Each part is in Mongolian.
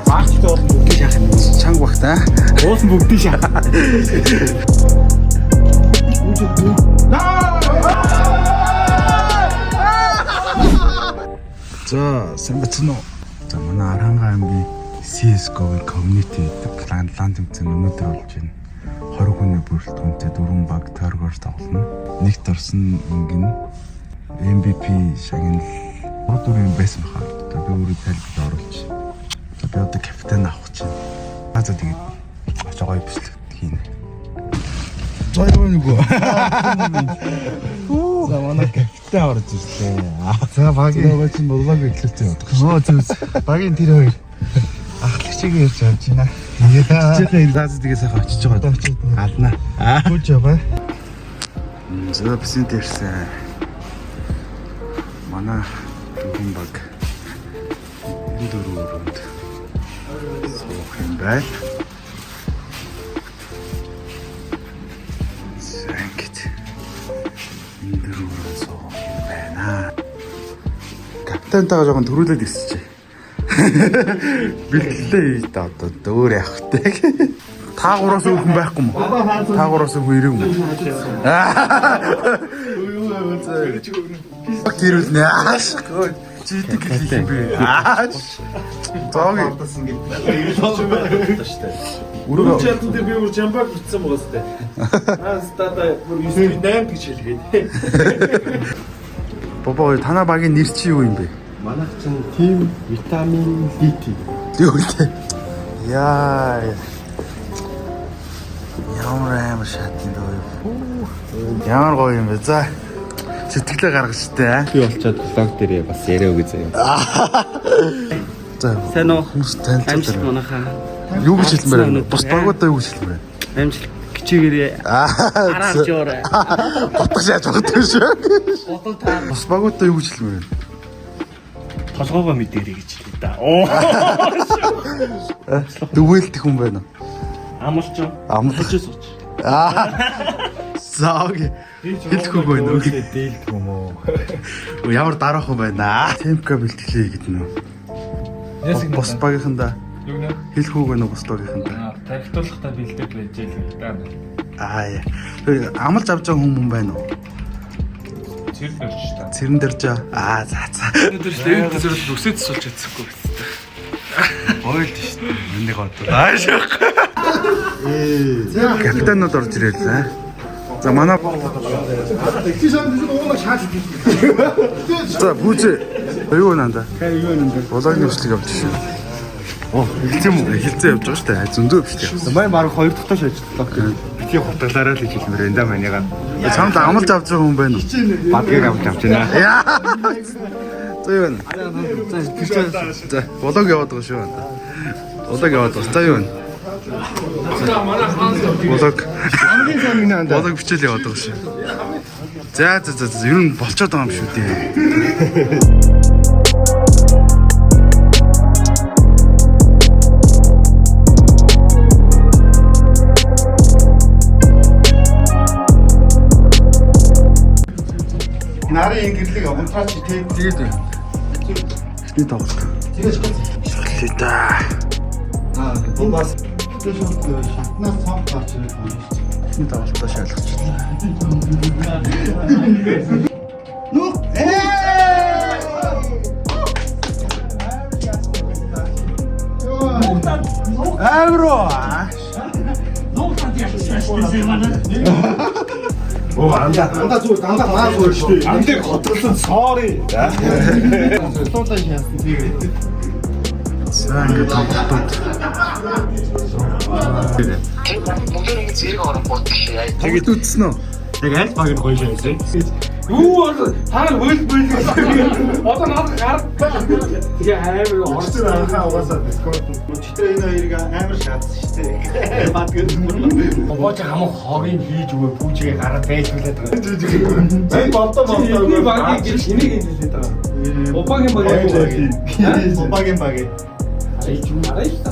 Багттай бол бүгдийг шахах юм. Чанга багта. Уусан бүгдийг шахах. За, сайн байцгаана уу? За, манай Аранга аймгийн CS:GO-гийн community гэдэг лан тэмцээн өнөөдөр болж байна. 20 хүний бүрэлдэхүүнтэй дөрвөн баг тойргоор тоглоно. Нэгт орсон өнгө нь MVP шагнал 3 4 юм байсан баха. Одоо би өөрөө тайлбар оруулж. За би одоо капитан авах гэж байна. Аа за тэгээд очоо гоё бичлэг хийнэ. За юу нэг үү? За манай капитан орж ирлээ. За багийн За чинь блог эхлүүлсэн явдаг. Оо зөв зөв. Багийн тэр хоёр ахлагчийг ярьж авч байна. Хичээлээ за за тэгээ сайхан очиж байгаа. Очиж. Алнаа. Гүйж яваа. За бисэнт ирсэн. Манай дөрвөн баг энэ дөрвөн өрөөнд суух юм байна. За ингэж энэ дөрвөн өрөөнд суух юм байна. Капитантайгаа жоохон төрүүлээд ирсэн чи. Бэлтгэлээ хийж та одоо дөөр явах те. Та гураас өөр хүн байхгүй юм уу? Та гураас өөр хүн ирээгүй юм уу? Тэрүүлнэ. Ааш. Чидэг гэх юм бэ. Ааш. Зооги. Өрөөгөө Чатан дээр би бүр жамбаг битсэн байгаа сте. Аа стата бүр 9 8 гэж хэлгээд. Бобо танаа багийн нэр чи юу юм бэ? Манайх чинь тим витамин DT. Юу вэ? Яа. Ямар амар шат юм бэ? Ямар гоё юм бэ? За. Сэтгэлээ гаргаж штэ. Би болчоод блог дээр бас яриа өгье заяа. За. Сайн уу? Хүмүүс Амжилт танилцуулаа. манайхаа. Юу гэж хэлмээр байна? Өнөөдөр, Бус багуудаа юу гэж хэлмээр байна? Амжилт хичээгээрээ. Аа. Араач яваарай. Ботгож яаж боддог шүү. Бодон та Бус багуудаа юу гэж хэлмээр байна? толгоогоо мэдэрэй гэж хэлээ да. Оо. Дүгээлтэх хүн байна уу? Амлч. Амлаж. Амлж сууч. Аа. За окей. Хэлэх үг байна уу? Дээлдэг юм уу? Ямар дараахан байна аа. Темка бэлтгэлээ гэдэг нь. Бус багийнхандаа Юу нэ? хэлэх үг байна уу бус багийнхандаа? Тархитуулахдаа бэлдээд байж л да. Аа яа. Тэр амлаж авч байгаа хүн мөн байна уу? Тэр нөрч та. Цэрэн дэрж аа за за. Өнөөдөр л энэ зүрх өсөд суулж чадсангүй байсан. Ойлд шүү дээ. Миний гот. Аашаа. Капитанууд орж ирээ л за. За манай За пүүч юу нанда? Юу юм бэ? Блогны бичлэг явж шээ. Оо, эхэлсэн юм уу? Эхэлсэн явж байгаа шүү дээ. Зөндөө бичлэг. Май баг хоёр дахь таш ажиллаа. Битгий хутгалаараа л гэж хэлмээр энэ да манийгаа. Чамд амлаж авч байгаа хүн байна уу? Бадгийг авч авч байна. Яа. За юу вэ? За блог яваад байгаа шүү. Блог яваад байгаа. За юу вэ? Блог Хамгийн сайн миний андаа. блог бичээл яваад байгаа шүү. За за за за ер нь болцоод байгаа юм шүү дээ. Нарын энэ гэрлийг унтраач тий. Тэгээд байна. Эхний тоглолт. Тэгэж гол. Эхлэе да. Аа энэ бас шууд шатнаас цонх гарч ирэх юм шүү. Эхний тоглолтоо шалгачихлаа. Нүх ээ! Амар уу. Оо андаа. Дандаа зүгээр дандаа маа зүгээр шүү дээ. Андыг хотлон sorry. Суулаа шаасан тэгээд. За ингээд тоглолтууд. Тэгээд үзсэн үү? Яг аль баг нь гоё шаасан. Юу бол та нар хөл бөл. Одоо надад гар. Тэгээ амар орж Орчин анхаа угаасаа Discord. Өчигдөр энэ хоёрыг амар шаардсан шүү дээ. Бадгэр. Бооч хамаг хогийг хийж өгөө пүүжгээ гараад байлгуулад байгаа. Энэ болдоо болдоо. Эдний багийг гэж энийг ингэж хэлээд байгаа. Бобагийн баг яг үү? Бобагийн баг. Арай ч юм арай л та.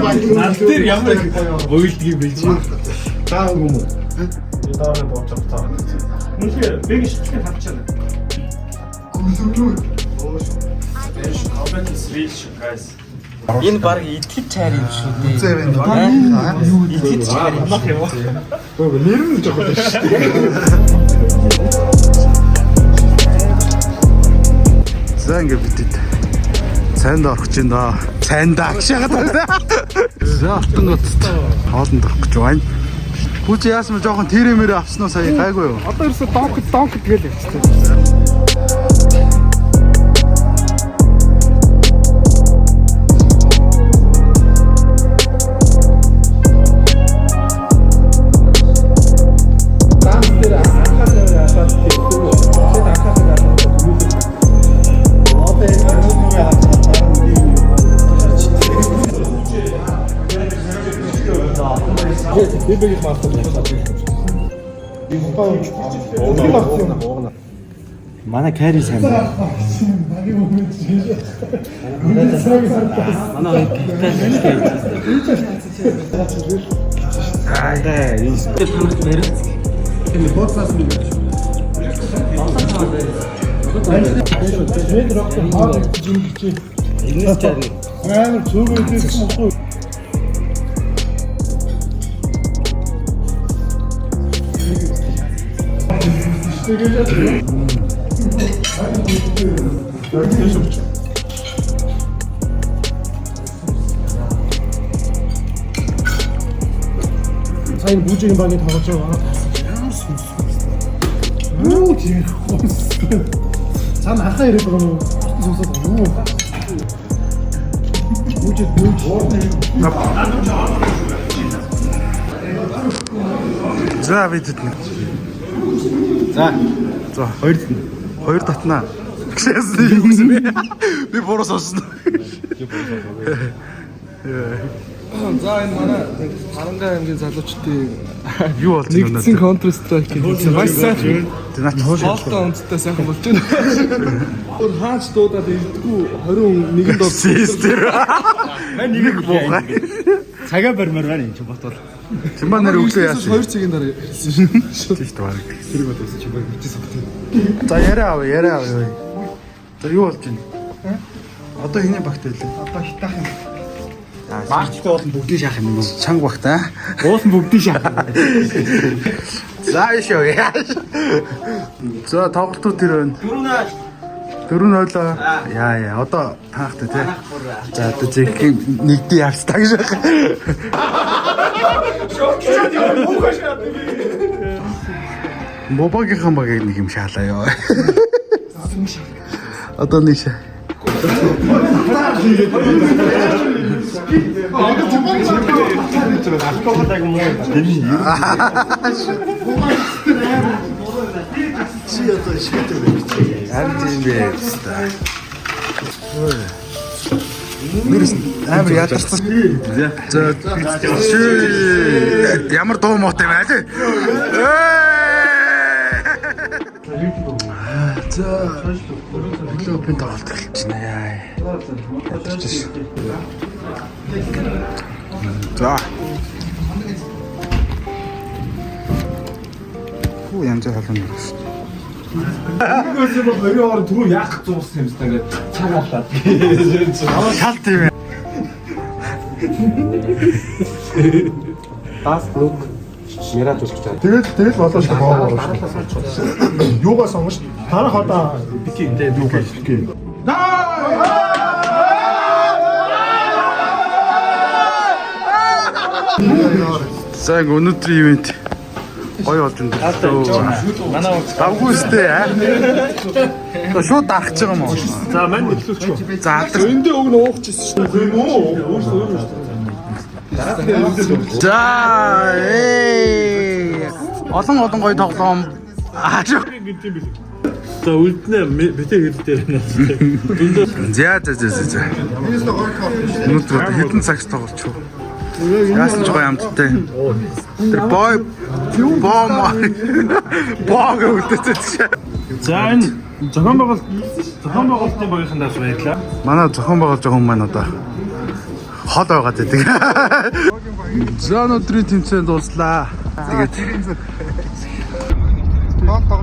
Над дээр ямар их уйлдгийг бэлж. Даа юм уу? Би доороо бууж байгаа. Үнэхээр бэг шилжлээ тавьчихна. Comeback is real guys. Энэ баг идэхэд чайр юм шүү дээ. Зэ байна. Идэхэд чайр юм шүү. Нэр нь жоохон шүү дээ. За ингээ бидэд цайнд орох гэж байна доо. Цайндаа гэж яагаад байна. За алтан гоцт хоолнд орох гэж байна. Хүүч яасан бэ жоохон тэрэмээр авсан уу сая гайгүй юу? Одоо ерөөсө донк донк тэгэл явчихсан. Данс дээр анхаарал алаад тийм үү? Тэр анхаарал алаад юу гэх вэ? Одоо энэ нүрээ харж байгаа нь би юм. Би бэг мартах. Манай карри сайн байна. Манай хоёр капитан ажиллаж байсан. Тэр танахт бариц. Амар цөөрөө идсэн юм уу? Сайн бүжгийн багийн тоглож байгаа. Ямар сүнс. Юу тийм хөөс. Цаана хахаа ирээд байгаа юм уу? Сонсоод байгаа юм уу? Бүжиг бүж. За бидэд нэг. За. За хоёр татна. Хоёр татнаа. Гэсээс юу гэсэн бэ? Би буруу сонссон. За энэ манай Харанга аймгийн залуучдын Юу болж байна нэгдсэн Counter Strike хийсэн. Маш сайн. Наач хоош. Хоолтой унттай сайхан болж байна. Өөр хаач дуудаад ирдэггүй 21-нд орсон. Систер. Нэг буугаа. Цагаа барьмаар байна энэ чинь ботвол. Чимба нэр өглөө яасан? 2 цагийн дараа ирсэн. Тийм шүү дээ. Тэр бодсон чи баг бичээс өгтөө. За яриа ав, яриа ав. За юу болж байна? Одоо хэний багт байлаа? Одоо хитах юм. Баагчтай уулын бүгдийг шаах юм уу? Чанга багт аа. Уулын бүгдийг шаах. За шүү. За тоглолтууд тэр байна. 4-0. 4-0. Яа яа одоо таахтай тий. За одоо зинхний нэгдий явцдаа гэж байна. Мобагийнхан багийг нэг юм шаалаа ёо. Одоо нэг ша. Чи одоо шийдэл байж. Харин тийм бэ. Нэрс амар ядарсан. За чи ямар дуу муутай юм аа тий. За плей-оффын тоглолт эхэлж байна яа. Ядарч шээ. За. Хүү янз бүр халуун нэрс. Тэгвэл бол өрөө орон түрүү яах гэж зуурсан юм бэ ингээд цаг аллаа. Шалт юм. Бас нүг яриад үзэж байгаа. Тэгэл тэгэл болоо шүү боо боо шүү. Юугаа сонгош? Танах одоо бики энэ юугаа бики. За ингээ өнөөдрийн ивент гоё болж байна. Манай Давгүй сте аа. За шууд дарах гэж байгаа юм уу? За мань төлөвч. За алдар. Эндээ өг нь уух гэсэн шүү дээ. Юм уу? Өөрсдөө өөр шүү. За ээ. Олон олон гоё тоглоом. Аа. За үлднэ битээ хэрэг дээр байна. Дүндээ За за за за за. Өнөөдөр одоо хэдэн цагт тоглолч юу? Яасан ч гоё амттай. Тэр бой боо боо гэдэг. За энэ зохион байгуулалт зохион байгуулалтын багийнхан даас баярлалаа. Манай зохион байгуулж байгаа хүн маань одоо хол байгаад байдаг. За өнөөдрийн тэмцээн дууслаа. Тэгээд Тоон тоглолт